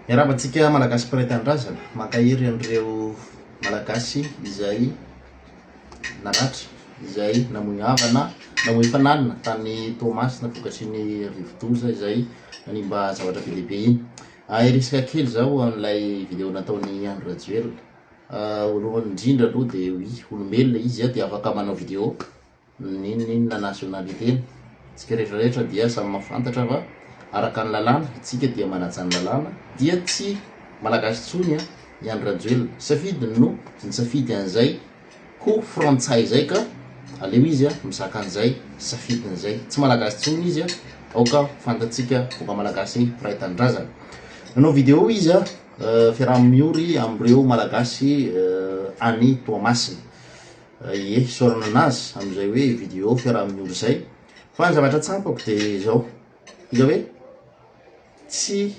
Miarahaba antsika Malagasy mpiray tanindrazana, mankahery an'ireo Malagasy izay naratra, izay namoy havana, namoy fananana tany Toamasina vokatry ny rivodoza izay nanimba zavatra be dia be iny. Hiresaka kely zaho an'ilay video nataon'i Andry Rajoelina. Voalohany indrindra aloha dia oui, olombelona izy dia afaka manao video. N'inon'inona nationalité-ny, tsika rehetra rehetra dia samy mahafantatra fa araka ny lalàna, itsika dia manaja ny lalàna, dia tsy Malagasy intsony an i Andry Rajoelina, safidiny no nisafidy an'izay ho frantsay izay ka aleo izy an mizaka an'izay safidiny izay, tsy Malagasy intsony izy an, aoka fantatsika vahoaka Malagasy mpiray tanindrazana. Nanao vidéo izy an, fiaraha-miory amin'ireo Malagasy any Toamasina. Ie, isaorana anazy amin'izay hoe video fiaraha-miory izay. Fa ny zavatra tsapako dia izao, hita hoe tsy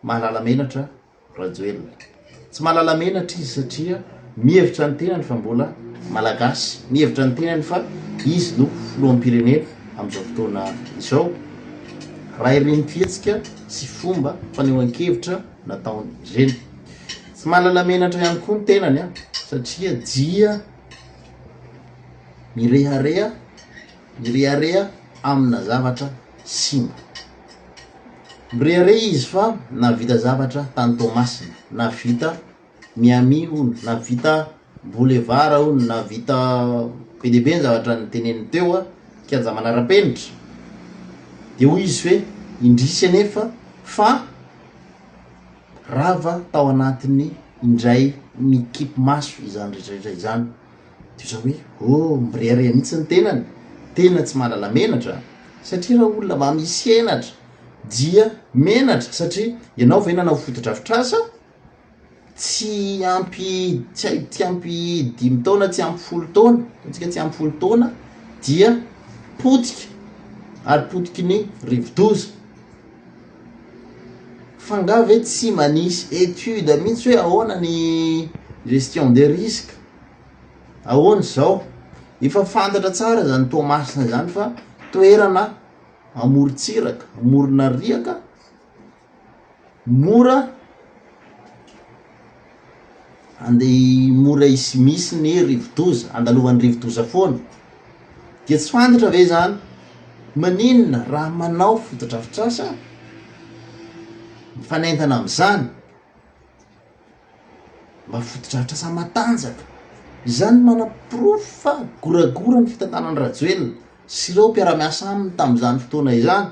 mahalala menatra Rajoelina. Tsy mahalala menatra izy satria mihevitra ny tenany fa mbola Malagasy, mihevitra ny tenany fa izy no filoham-pirenena amin'izao fotoana izao. Raha ireny fihetsika sy fomba fanehoan-kevitra nataony ireny. Tsy mahalala menatra ihany koa ny tenany an, satria dia mirehareha, mirehareha amina zavatra simba. Mirehareha izy fa nahavita zavatra tany Toamasina, nahavita Miami hono, nahavita boulevard hono, nahavita be dia be ny zavatra noteneniny teo an, kianja manara-penitra. Dia hoy izy hoe indrisy anefa fa Rava tao anatin'ny indray mikipy maso izany rehetra rehetra izany. Dia zao hoe, oh, mirehareha mihitsy ny tenany, tena tsy mahalala menatra, satria raha olona mba misy henatra dia menatra, satria ianao ve nanao fotodrafitrasa tsy ampy, tsy hay, tsy ampy dimy taona, tsy ampy folo taona, ataontsika tsy ampy folo taona dia potika ary potiky ny rivodoza. Fa nga ve tsy manisy étude mihitsy hoe ahoana ny gestion des risques? Ahoana izao? Efa fantatra tsara izany Toamasina izany fa toerana amorontsiraka, amorona riaka, mora Andeha mora hisy misy ny rivodoza, andalovan'ny rivodoza foana. Dia tsy fantatra ve izany? Maninona raha manao fotodrafitrasa mifanentana amin'izany? Mba fotodrafitrasa matanjaka. Izany manaporofo fa goragora ny fitantanan'i Rajoelina sy ireo mpiara-miasa aminy tamin'izany fotoana izany.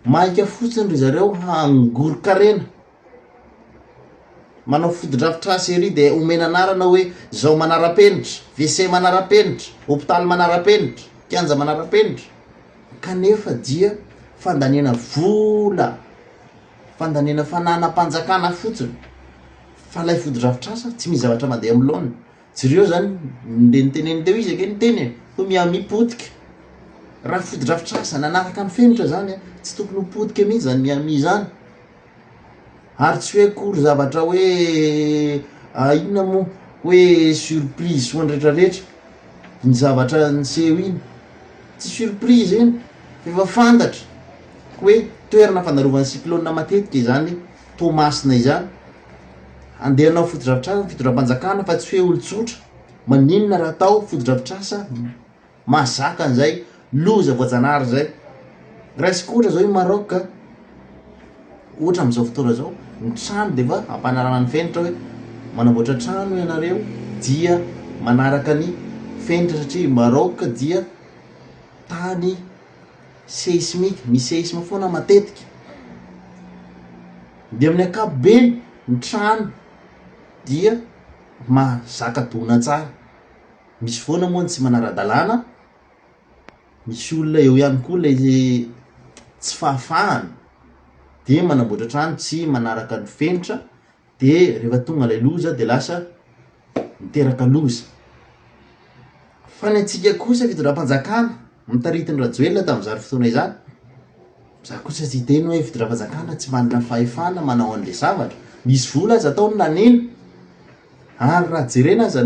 Maika fotsiny ry zareo hangoron-karena. Manao fotodrafitrasa ery dia omena anarana hoe zao manara-penitra, WC manara-penitra, hopitaly manara-penitra, kianja manara-penitra. Kanefa dia fandaniana vola, fandaniana fananam-panjakana fotsiny fa ilay fotodrafitrasa tsy misy zavatra mandeha amin'ny laoniny. Jereo zany le niteneniny teo izy ake niteny e, hoe Miami potika. Raha fotodrafitrasa nanaraka ny fenitra zany a, tsy tokony ho potika mihitsy zany Miami zany. Ary tsy hoe akory zavatra hoe inona moa, hoe surprise ho an'ny retraretra ny zavatra niseho iny. Tsy surprise iny fa efa fantatra hoe toerana fandalovan'ny cyclone matetika izany Toamasina izany. Andeha hanao fotodrafitrasa ny fitondram-panjakana fa tsy hoe olon-tsotra. Maninona raha atao fotodrafitrasa mahazaka an'izay loza voajanahary izay. Raisiko ohatra izao i Maroc, ohatra amin'izao fotoana izao, ny trano dia efa ampanarahana ny fenitra hoe manamboatra trano ianareo dia manaraka ny fenitra satria i Maroc dia tany seismique, misy seisme foana matetika. Dia amin'ny ankapobeny ny trano dia mahazaka dona tsara. Misy foana moa ny tsy manara-dalàna, misy olona eo ihany koa ilay tsy fahafahana dia manamboatra trano tsy manaraka ny fenitra de rehefa tonga ilay loza de lasa miteraka loza. Fa ny antsika kosa fitondram-panjakana notaritin'i Rajoelina tamin'izany fotoana izany, za kosa tsy hiteny hoe fitondram-panjakana tsy manana fahefana manao an'le zavatra, misy vola aza tao no naneno, ary raha jerena aza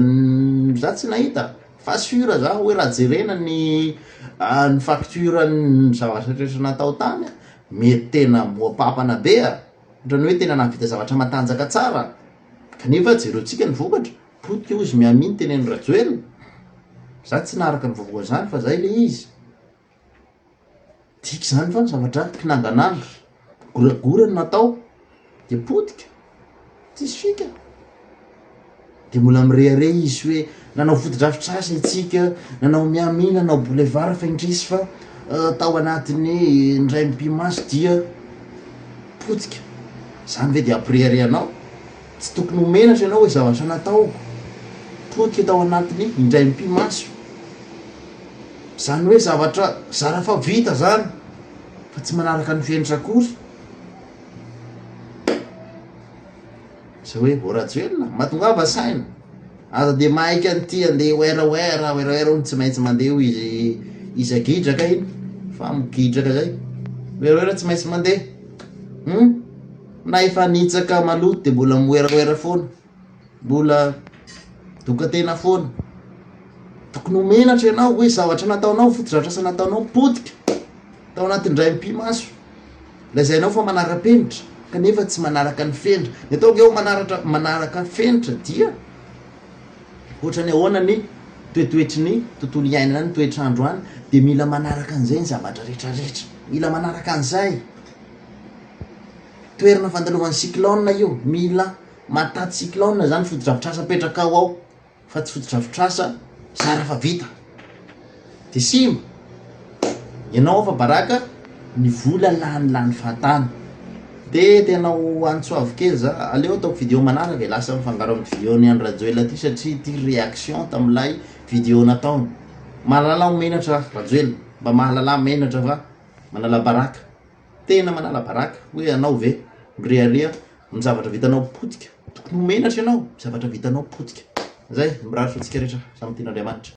za tsy nahita fa sur za hoe raha jerena ny ny facture ny zavatra rehetra natao tany mety tena mihoa-papana be a! Ohatran'ny hoe tena nahavita zavatra matanjaka tsara kanefa jereontsika ny vokatra, potika hozy Miami ny tenenin'i Rajoelina. Za tsy naharaka ny vaovao izany fa zay le izy. Midika izany fa zavatra kinangananga, goragora no natao de potika, tsisy fika. De mbola mirehareha izy hoe nanao fotodrafitrasa isika, nanao Miami, nanao boulevard fa indrisy fa tao anatin'ny indray mipi-maso dia potika. Zany ve de hampirehareha anao? Tsy tokony ho menatra ianao hoe zavatra nataoko potika tao anatin'ny indray mipi-maso. Zany hoe zavatra zara fa vita zany fa tsy manaraka ny fenitra akory. Zay hoe vao Rajoelina, mahatongava saina. Aza de maika an'ity andeha wera wera wera wera hono tsy maintsy mandeha hoy izy iza gidraka iny fa migidraka zay. Wera wera tsy maintsy mandeha. Hum? Na efa nitsaka maloto de mbola miwerawera foana. Mbola doka tena foana. Tokony ho menatra ianao hoe zavatra nataonao, fotodrafitrasa nataonao potika tao anatin'ny indray mipi-maso. Lazainao fa manara-penitra kanefa tsy manaraka ny fenitra. Ny atao ange hoe manaratra manaraka fenitra dia ohatran'ny ahoana ny toetoetry ny tontolo iainana any, ny toetr'andro any, dia mila manaraka an'izay ny zavatra rehetrarehetra. Mila manaraka an'izay. Toerana fandalovan'ny cyclone io, mila Mataty cyclone zany fotodrafitrasa apetrakao ao fa tsy fotodrafitrasa zara fa vita de simba ianao afa baraka ny vola lany lany fahatany de tena ho antsoavo kely za aleo ataoko video manaraka e lasa mifangaro amin'ny video ny Andry Rajoelina ty satria ty réaction tamilay video nataony mahalala ho menatra Rajoelina mba mahalala menatra fa manala baraka tena manala baraka hoe ianao ve mirehareha Ny zavatra vitanao potika, tokony ho menatra ianao, ny zavatra vitanao potika. Zay, mirary soa antsika rehetra, samy tian'Andriamanitra.